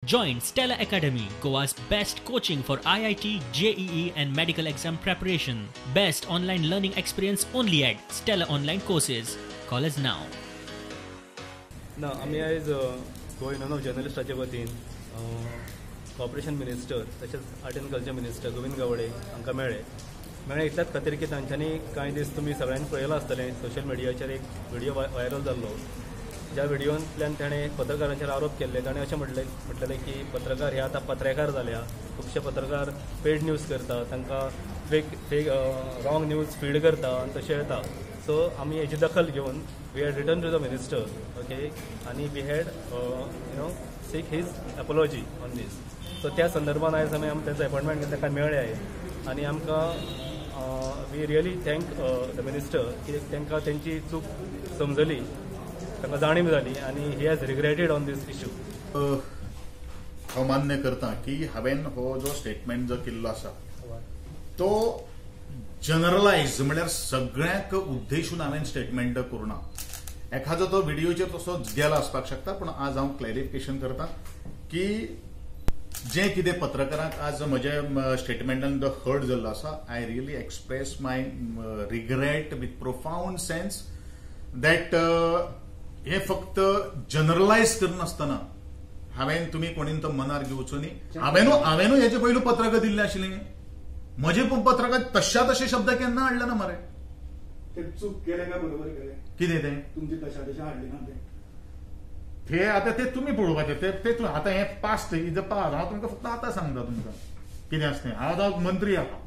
Join Stella Academy, Goa's best coaching for IIT, JEE and medical exam preparation. Best online learning experience only at Stella Online Courses. Call us now. ना, आमी आयज Goa union of जर्नलिस्टाच्या वतीन corporation minister तशेंच art and culture minister Govind Gawade हांकां मेळ्ळे. मेळ्ळे इतल्याच खातीर की तांच्यांनी कांय दीस तुमी सगळ्यांनी पळयलां आसतलें, सोशल मिडियाचेर एक व्हिडियो व्हायरल जाल्लो, ज्या व्हिडियोंतल्यान ताणें पत्रकारांचेर आरोप केल्ले. ताणें अशें म्हटलेलें की पत्रकार हे आतां पत्रकार जाल्या, खुबशे पत्रकार पेड न्यूज करता, तांकां fake wrong news feed करता आनी तशें येता. सो आमी हेची दखल घेवन we had written to the minister, okay, आनी we had seek his apology on this. So त्या संदर्भात आयज आमी तांचो अपॉयंटमेंट घेवन ताका मेळ्ळे आयज आनी आमकां we really thank the minister की तांकां तेंची चूक समजली, तांकां जाणीव जाली आनी he has regretted on this issue. हांव मान्य करता की हांवें हो जो स्टेटमेंट जो केल्लो आसा तो जनरलायज म्हळ्यार सगळ्यांक उद्देशून हांवें स्टेटमेंट करूना. एखादो तो व्हिडियोचेर तसो गेला आसपाक शकता, पूण आज हांव क्लॅरिफिकेशन करता की जें कितें पत्रकारांक आज म्हज्या स्टेटमेंटान जो हर्ट जाल्लो आसा, I really express my regret with profound sense that हे फक्त जनरलायज करनासतना हांवें तुमी कोणीन तो मनार घेवचो न्ही. हांवेनू हेजे पयलू पत्रकां दिल्लें आशिल्लें, म्हजे पत्रकात तश्या तशे शब्द केन्ना हाडले ना मरे. ते चूक केले काय बरोबर केले कितें तें तुमचे तशा तशें हाडले ना ते ते आतां ते तुमी पळोवपाचें ते आतां हें पास्ट is a past. हांव तुमकां फक्त आतां सांगता तुमकां कितें आसा तें. हांव आतां मंत्री आसा.